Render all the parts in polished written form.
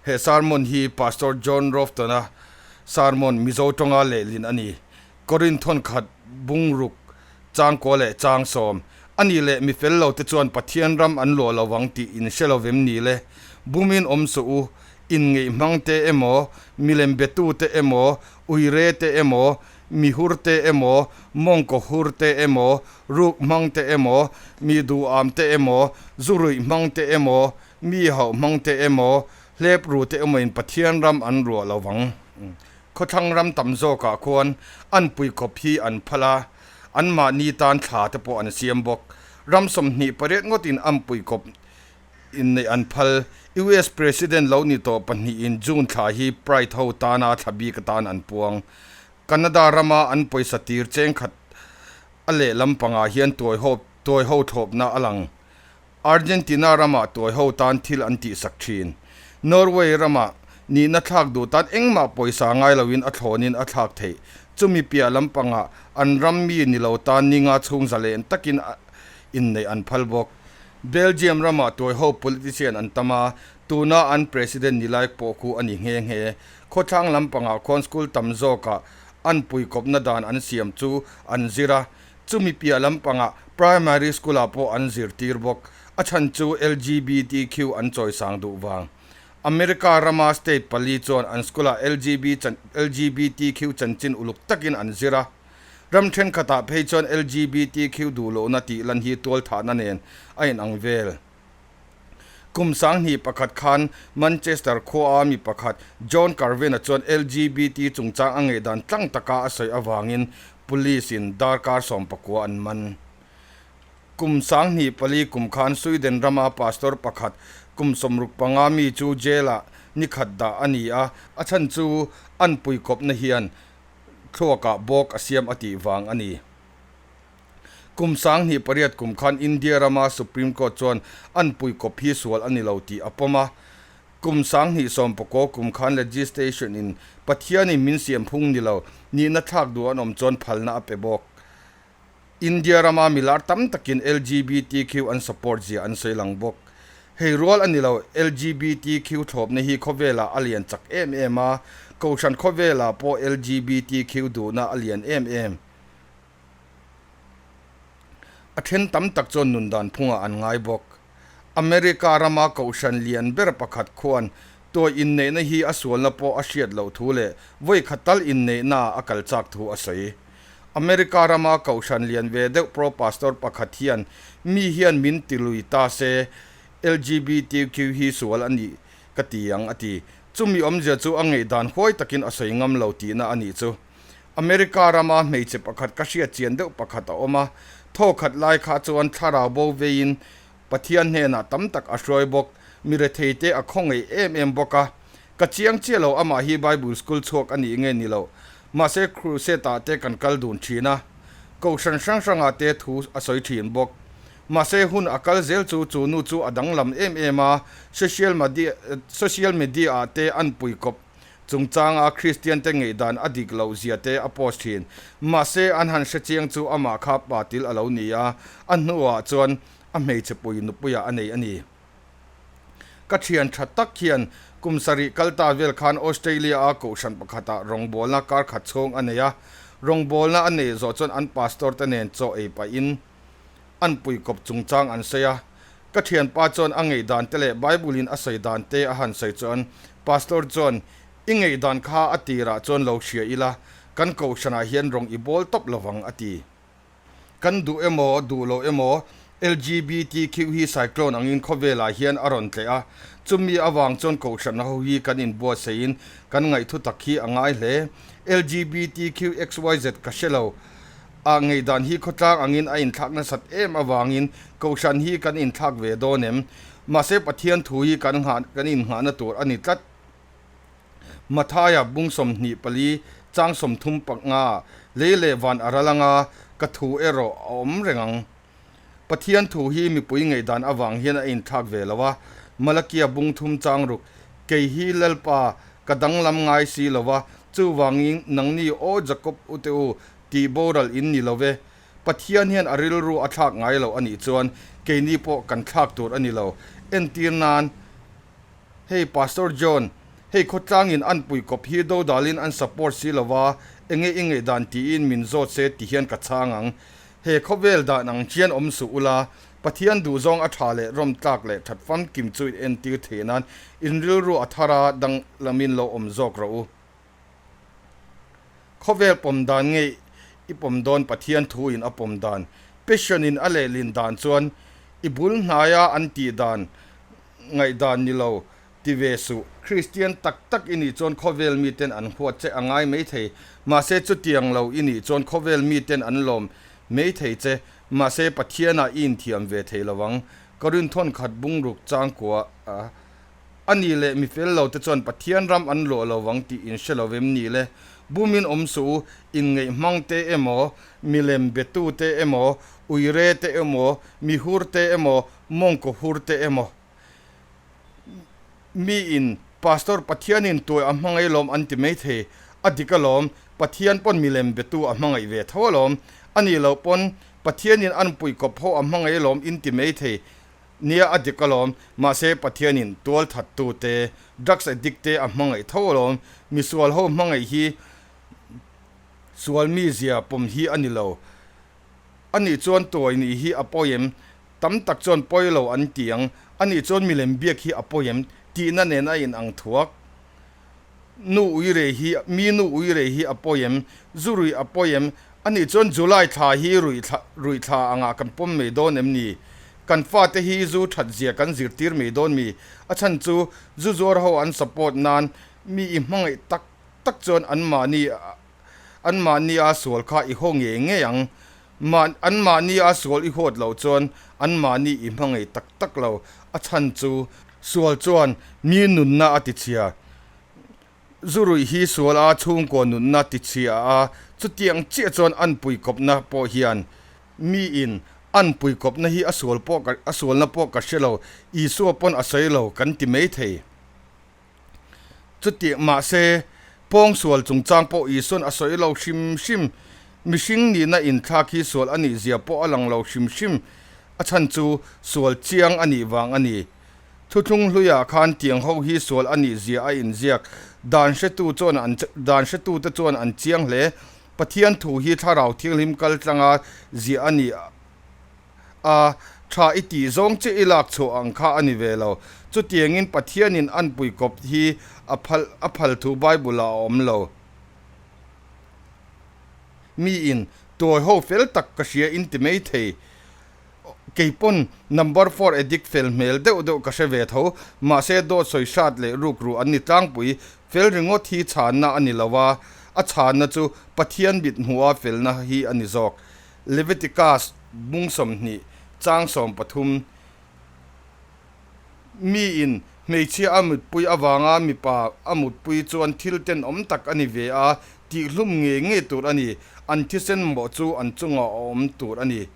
He sermon hi Pastor John Rofton-a sermon Mizo tawnga lehlin a ni. Korinth thawnkhat bungruk changkua leh changsawm a nih leh mi fel lote chuan Pathian ram an luah lo vang tih in hre lovem ni le? Bumin awm suh u, inngeih hmangte emaw, milem betute emaw, uire te emaw, mihur te emaw, mawngkaw hur te emaw, ruk hmang te emaw, mi duham te emaw, zu ruih hmang te emaw, mi hauh hmang te emaw, hlep ru te emawin Pathian ram an ruah lo vang. Khawthlang ram tam zawkah khuan an puikhawp hi an phal a, anmahni tan thla te pawh an siam bawk. Ram 28 ngawtin an puikhawp inneih an phal. US President lo ni tawh pahnihin June thla hi Pride ho tana thla bik atan an puang. Canada rama an pawisa tir chengkhat a lehlam pangah hian tuaiho tuaiho thlawpna a lang. Argentina ramah tuaiho tan thil an tihsak thin. Norway ramah nihna thlak duh tan engmah pawisa ngai loin a thlawnin a thlak theih. Chumi piah lampangah an ram mi ni lo tan ninga chhung zalen takin inneih an phal bawk. Belgium ramah tuaiho politician an tam a, tuna an president ni lai pawh khu a ni nghe nghe. Khawthlang lampangah khuan school tam zawkah an puikawpna dan an siam chu an zir a, Chumi piah lampangah primary school-ah pawh an zirtir bawk. A chhan chu LGBTQ an chawisang duh vang. America rama state pali chuan an school-ah LGBTQ chanchin uluk takin an zir a. Ram thenkhatah phei chuan LGBTQ duh lohna tih lan hi tualthahna nen a inang vel. Kum 2001 khan Manchester khuaa mi pakhat John Carvin-a chuan LGBT chungchang a ngaihdan tlang taka a sawi avangin Police-in darkar 19 an man. Kum 2004 kum khan Sweden rama pastor pakhat kum 65 mi chu jail-ah ni khat dah a ni a, a chhan chu an puikawpna hian thluakah bawk a siam a tih vang a ni. Kum 2008 kum khan India rama Supreme Court chuan an puikawp hi sual a ni lo tih a pawm a. Kum 2019 kum khan legislation in Pathianin min siam phung ni lo nihna thlak duh an awm chuan phalna a pe bawk. India rama milar tam takin LGBTQ an support zia an sawi lang bawk. Hei rual a ni lo, LGBTQ thlawpna hi khawvelah a lian chak em em a, Kohhran khawvelah pawh LGBTQ duhna a lian em em. A then tam tak chuan nun dan phungah an ngai bawk. America rama kohhran lian ber pakhat khuan tuai inneihna hi a sualna pawh a hriat loh thu leh vawi khat tal inneihnaah a kal chak thu a sawi. America rama kohhran lian ve deuh pro pastor pakhat hian mi hian min ti lui ta se LGBTQ hi sual a nih ka ti ang a ti. Chumi awmzia chu a ngaihdan huai takin a sawi ngam lo tihna a nih chu. America rama hmeichhe pakhat ka hriat chian deuh pakhat a awm a, thaw khat lai kha chuan thlarau bo veiin Pathian hnenah tam tak a hruai bawk, mi retheite a khawngaih em em bawk a. Ka chiang chiah lo amah hi Bible school chhuak a nih nge ni lo, mahse crusade ah te kan kal dun thin a, kohhran hrang hrangah te thu a sawi thin bawk. Mahse hun a kal zel chu chu nu chu a danglam em em a, social social media ah te an pui kawp Chungchanga Kristiante ngaihdan a dik loh zia te a post thin. Mahse, an han hre chiang chu amah kha pa til a lo ni a, a hnuah chuan a hmeichhe pui nupuiah a nei a ni. Ka thian tha tak hian kum sarih kal ta vel khan Australia-a kohhran pakhatah rawngbawlna kar khat chhung a nei a. Rawngbawlna a neih zawh chuan an pastor te nen chaw ei pahin an puikawp chungchang an sawi a. Ka thianpa chuan a ngaihdan te leh Bible in a sawi dan te a han sawi chuan Pastor chuan, I ngaihdan kha a tirah chuan lo hria ila, kan kohhranah hian rawng i bawl tawp lovang a ti. Kan duh emaw duh lo emaw LGBTQ hi cyclone angin khawvelah hian a rawn tleh a, chumi avang chuan kohhran ho hi kan inbuatsaihin kan ngaihthu tak hi a ngai hle. LGBTQXYZ ka hre lo. A ngaihdan hi khawtlang angin a inthlak nasat em avangin Kohhran hi kan inthlak ve dawn em? Mahse Pathian thu hi kan nghah kan innghahna tur a ni tlat. Mathaia bung 24 chang 35 lei leh van a ral anga ka thu erawh a awm reng ang. Pathian thu hi mipui ngaihdan avang hian a inthlak ve lo a, Malakia bung thum chang ruk, Kei hi Lalpa, ka danglam ngai si lo va, chuvangin nangni aw Jakob ute u, tih boral in ni lo ve. Pathian hian a rilru a thlak ngai lo a nih chuan keini pawh kan thlak tur a ni lo. Entir nan. Hei Pastor John, hei khawtlangin an pui kawp hi dodalin an support si lova, enge i ngaihdan tiin min zawt se ti hian ka chhang ang. He khawvel dan ang chian awm suh ula, Pathian duhzawng a tha leh rawm tlak leh that famkim chu in entir theih nan in rilru a thar a danglamin lo awm zawk rawh u. Khawvel pawm dan nge i pawm dawn Pathian thu in a pawm dan, passion in a lehlin dan chuan i bul hnaia an tih dan ngaihdan ni lo ti ve suh. Kristian tak tak i nih chuan khawvel miten an huat che a ngai maithei, mahse chutiang lo i nih chuan khawvel miten an lawm maithei che, mahse Pathianah i inthiam ve thei lo ang. Korinthon khat bungruk changkua a A nih leh mi fel lo te chuan Pathian ram an luah lo vang tih in hre lo vem ni le? Bumin awm suh u, inngeih hmang te emaw, milem betu te emaw, uire te emaw, mihur te emaw, mawngkaw hur te emaw. Mi in, Pastor Pathianin tuai a hmangaih lawm an ti mai thei. A dik alawm, Pathian pawn milem betu a hmangaih ve tho alawm. A nih loh pawn, Pathianin an puikawp ho a hmangaih lawm in ti mai thei. Nia a dik alawm, mahse Pathianin tual thattu te, drugs addict te a hmangaih tho alawm, misual ho hmangaih hi sual mizia pawm hi a ni lo. A nih chuan tuai nih hi a pawi em? Tam tak chuan pawi lo an ti ang. A nih chuan milem biak hi a pawi em? Tihna nen a in ang thuak. Nu uirei hi, mi nu uirei hi a pawi em? Zu ruih a pawi em? A nih chuan July thla hi ruih thla, ruih thla angah kan pawm mai dawn em ni? Kan fate hi zu that zia kan zirtir mai dawn mi? A chhan chu zu zuar ho an support nan mi i hmangaih tak tak chuan anmahni anmahni a sual kha i haw ngei ngei ang. Mah, anmahni a sual i huat loh chuan anmahni i hmangaih tak tak lo. A chhan chu sual chuan mi nunna a tichhia. Zu ruih hi sual a chhungkaw nunna tichhia a, chutiang chiah chuan an puikawpna pawh hian miin an puikawpna hi a sual pawh ka, a sualna pawh ka hre lo, Isua pawn a sawi lo kan ti mai thei. Chuti mahse, pawngsual chungchang pawh Isuan a sawi lo hrim hrim. Mihring nihna inthlak hi sual a nih zia pawh a lang lo hrim hrim. A chhan chu sual chiang a nih vang a ni. Thuthlung hluiah khan tiang ho hi sual a nih zia a inziak. Dan hretu chuan an dan hretute chuan an chiang hle. Pathian thu hi thlarau thianghlim kal tlanga ziah a ni a, tha i tih zawng che i lak chhuah ang kha a ni ve lo. Chutiangin Pathianin an puikawp hi a phal a phal thu Bible-ah a awm lo. Miin tuai ho fel tak ka hria in ti mai thei. Kei pawn number four addict fel hmel deuh deuh ka hre ve tho. Mahse dawt sawi hrat leh rukru an ni tlangpui. Fel ringawt hi chhanna a ni lo a, a chhanna chu Pathian mit hmuha felna hi a ni zawk. Leviticus bung 20 chang 13 Miin hmeichhia a mutpui avanga mipa a mutpui chuan thil tenawm tak a ni ve a, tihhlum ngei ngei tur a ni. An thisen mawh chu an chungah a awm tur a ni.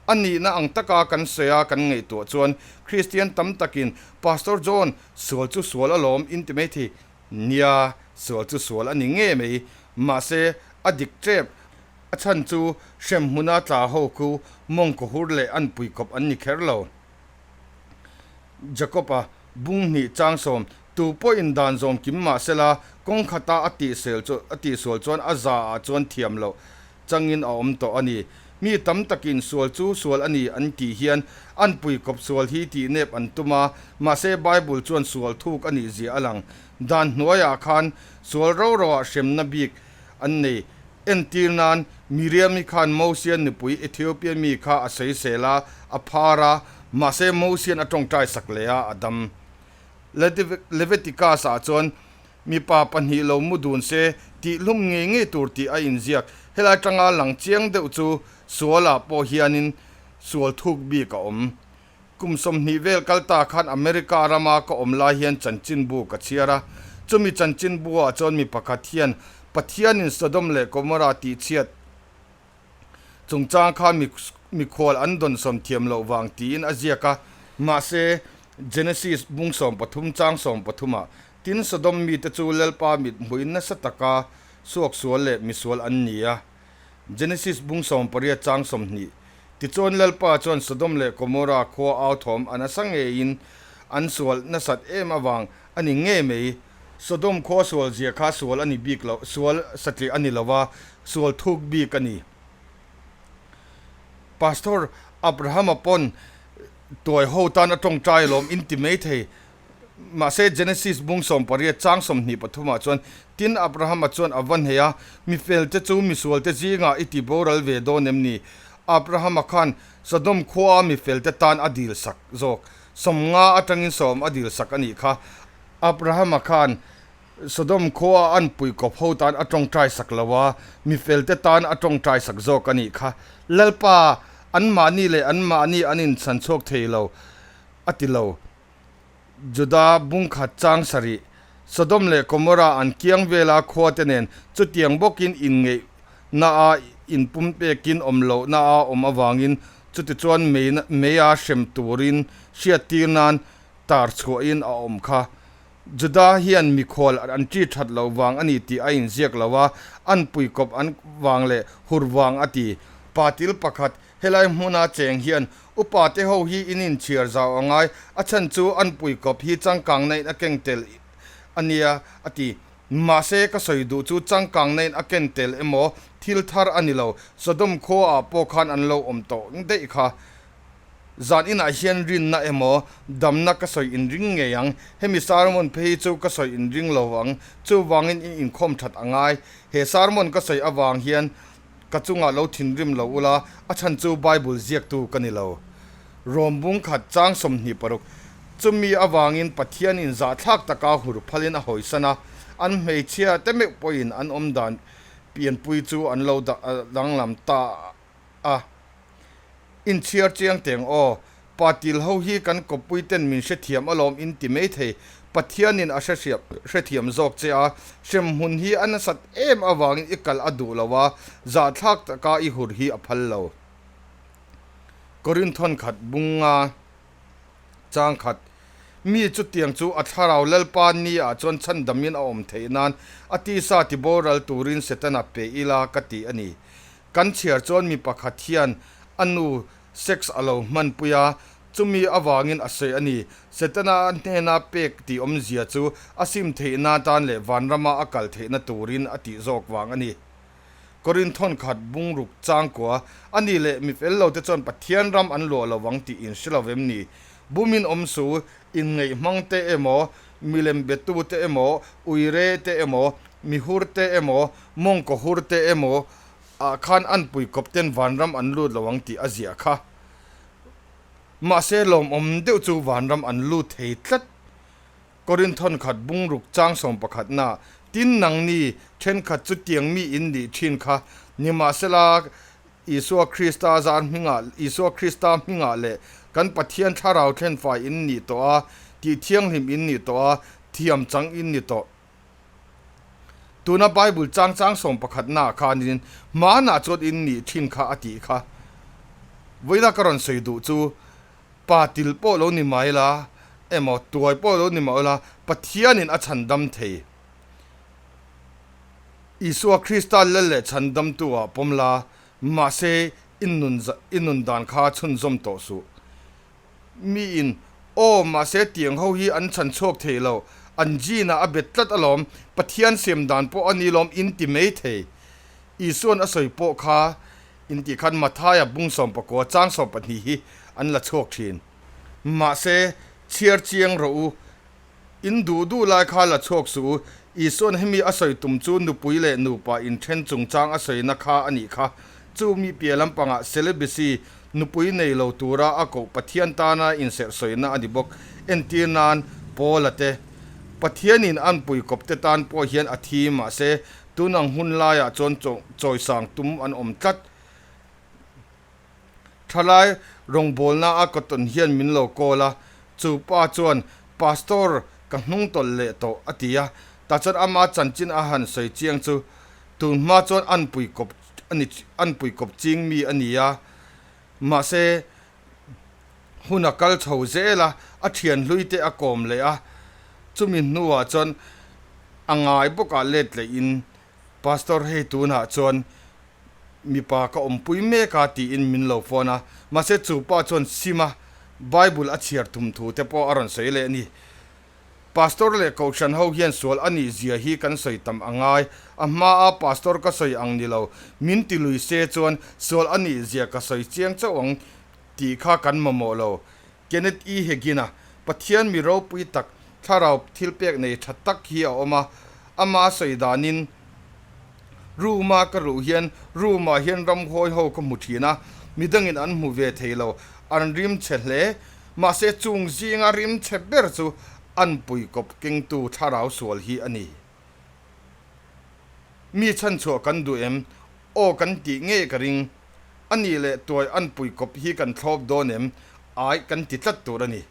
A nihna ang taka kan sawi a kan ngaihtuah chuan Kristian tam takin Pastor John, sual chu sual alawm in ti mai thei. Nia, sual chu sual a ni ngei mai. Mahse, a dik tep. A chhan chu hremhmuna tla ho khu mawngkaw hur leh an puikawp an ni kher lo. Jakob-a bung hnih chang sawm, Tu pawhin dan zawm kim mah sela, kawng khata a tihsel chu a tihsual chuan a za ah chuan thiam loh changin a awm tawh a ni. Mi tam takin sual chu sual a ni an tih hian an puikawp sual hi tihnep an tum a, mahse Bible chuan sual thuk a nih zia a lang. Dan hnuaiah khan sual ro roah hremna bik an nei. Entir nan, Miriam-i khan Mosian nupui Ethiopia mi kha a sawisel a, a phar a, mahse Mosian a tawngtai sak leh a, a dam. Leviticus-ah chuan mipa pahnih lo mu dun se tihhlum ngei ngei tur tih a inziak. Helai tanga lang chiang deuh chu sualah pawh hianin sual thuk bik a awm. Kum 20 vel kal ta khan America rama ka awm lai hian chanchinbu ka chhiar a. Chumi chanchinbu-ah chuan mi pakhat hian Pathianin Sodom leh Gomorrah tihchhiat chungchang kha mikhual an dawnsawm thiam loh vang tiin a ziak a. Mahse, Genesis bung 13 chang 13 ah, Tin, Sodom mite chu Lalpa mit hmuin nasa taka suaksual leh misual an ni a. Genesis bung 18 chang 20 Tichuan Lalpa chuan Sodom leh Gomorra khua au thawm a nasa ngeiin An sual nasat em avang a ni ngei mai. Sodom khua sual zia kha sual a ni bik lo, sual satliah a ni lo va, sual thuk bik a ni. Pastor Abrahama pawn tuai ho tan a tawngtai alawm in ti mai thei. Mahse Genesis bung 18 chang 23 ah chuan, Tin Abrahama chuan a va hneh a, Mi felte chu misualte zingah i ti boral ve dawn em ni? Abrahama khan Sodom khua mi felte tan a dil sak zawk. 50 atangin 10 a dil sak a nih kha. Abrahama khan Sodom khua an puikawp ho tan a tawngtai sak lo a, mi felte tan a tawngtai sak zawk a nih kha. Lalpa, anmahni leh anmahni an inchhan chhuak thei lo, a ti lo. Juda bungkhat chang sarih, Sodom leh Gomorrah an kiang vela khuate nen chutiang bawkin inngeihna a inpumpekin awm lohna a awm avangin chutichuan meia hrem turin hriattir nan tar chhuahin a awm kha. Juda hian mikhual an ṭi ṭhat loh vang a ni tih a inziak lo a, an puikawp an vang leh hur vang a ti. Patil pakhat Helai hmuna cheng hian upa te ho hi in inchhiar zau a ngai, a chhan chu an puikawp hi changkang na in a keng tel a nia a ti. Mahse ka sawi duh chu changkang na in a ken tel emaw thil thar a ni lo, Sodom khua ah pawh khan an lo awm tawh daih kha. Zan inah hian rinna emaw damna ka sawi inring ngei ang, hemi sermon phei hi chu ka sawi inring lo ang, chuvangin in inkhawm that a ngai. He sermon ka sawi avang hian Ka chungah lo thinrim lo ula, a chhan chu Bible ziaktu ka ni lo. Rom bung khat chang 26, Chumi avangin Pathianin zahthlak taka hur phalin a hawisan a, an hmeichhia te meuh pawhin an awm dan pianpui chu an lo danglam ta a. Inchhiar chiang teng aw, pa til ho hi kan kawppui ten min hrethiam alawm in ti mai thei, Pathianin a hrethiam zawk che a, hremhmun hi a nasat em avangin i kal a duh lo a, zahthlak taka i hur hi a phal lo. Korinthon khat bunga chang khat, Mi chutiang chu a thlarau Lalpa ni ah chuan chhandamin a awm theih nan a tisa tiboral turin Setana pe ila ka ti a ni. Kan chhiar chuan mi pakhat hian a nu sex a lo hmanpui a, chumi avangin a sawi a ni. Setana hnena pek tih awmzia chu a sim theihna tan leh vanrama a kal theihna turin a tih zawk vang a ni. Korinthon khat bungruk changkua a ni leh mi fel lote chuan Pathian ram an luah lo vang tih in hre lo vem ni? Bumin awm su, inngeih hmang te emaw, milem betu te emaw, uire te emaw, mihur te emaw, mawngkaw hur te emaw ah khan an pui kawp ten vanram an lut lo ang tih a ziah kha. Mahse lawmawm deuh chu vanram an lut thei tlat. Korinthon khat bungruk chang 11 na tin nangni thenkhat chu tiang mi in nih thin kha nimahsela Isua Krista zar hmingah, Isua Krista hmingah leh kan Pathian thlarau thlenfai in nih tawh a, tih thianghlim in nih tawh a, thiam chang in ni tawh. Tuna Bible chang chang 11 naah khanin hmanah chuan in nih thin kha a tih kha. Vawiina ka rawn sawi duh chu pa til pawh lo ni mai la emaw tuai pawh lo ni mah ula Pathianin a chhandam thei. Isua Krista lal leh chhandamtu ah pawm la, mahse i nun i nun dan kha chhunzawm tawh suh. Miin, Aw, mahse tiang ho hi an chhan chhuak thei lo, an gene ah a bet tlat alawm, Pathian siam dan pawh a ni lawm in ti mai thei. Isuan a sawi pawh kha in tih khan Mathaia bung 19 chang 12 hi an la chhuak thin. Mahse, chhiar chiang rawh u, In duh duh lai kha la chhuak suh u. Isuan hemi a sawi tum chu nupui leh nupa inthen chungchang a sawina kha a nih kha. Chu mi piah lampangah celibacy, nupui nei lo tura a koh Pathian tana inserh sawina a ni bawk. Entir nan, Paula te. Pathianin an puikawpte tan pawh hian a thi mahse, tun ang hun laiah chuan chawisang tum an awm tlat. Thalai rawngbawlna a kawtawn hian min lo call a, chu pa chuan Pastor ka hnung tawlh leh tawh a ti a, tah chuan ama chanchin a han sawi chiang chu tun hma chuan an pui kawp a ni an pui kawp ching mi a ni a, mahse hun a kal chho zel a, a thian hlui te a kawm leh a, chumi hnuah chuan a ngai bawkah let leh in Pastor hei tunah chuan mipa ka awmpui mek a tiin min lo phone a, mahse chu pa chuan sim a Bible a chhiar tum thu te pawh a rawn sawi leh a ni. Pastor leh Kohhran ho hian sual a nih zia hi kan sawi tam a ngai. A hmaa Pastor ka sawi ang ni lo, min ti lui se chuan sual a nih zia ka sawi chiang chauh ang tih kha kan mamawh lo. Kenneth E. Hagin-a, Pathian mi ropui tak, thlarau thilpek nei tha tak hi a awm a, ama sawi danin, Room-a ka ruh hian room-ah hian ramhuai ho ka hmu thin a, midangin an hmu ve thei lo, an rim chhe hle. Mahse chung zinga rim chhe ber chu an puikawp kengtu thlarau sual hi a ni. Mi chhanchhuah kan duh em? Aw kan tih ngei ka ring. A nih leh tuai an puikawp hi kan thlawp dawn em? Ai kan ti tlat tur a ni.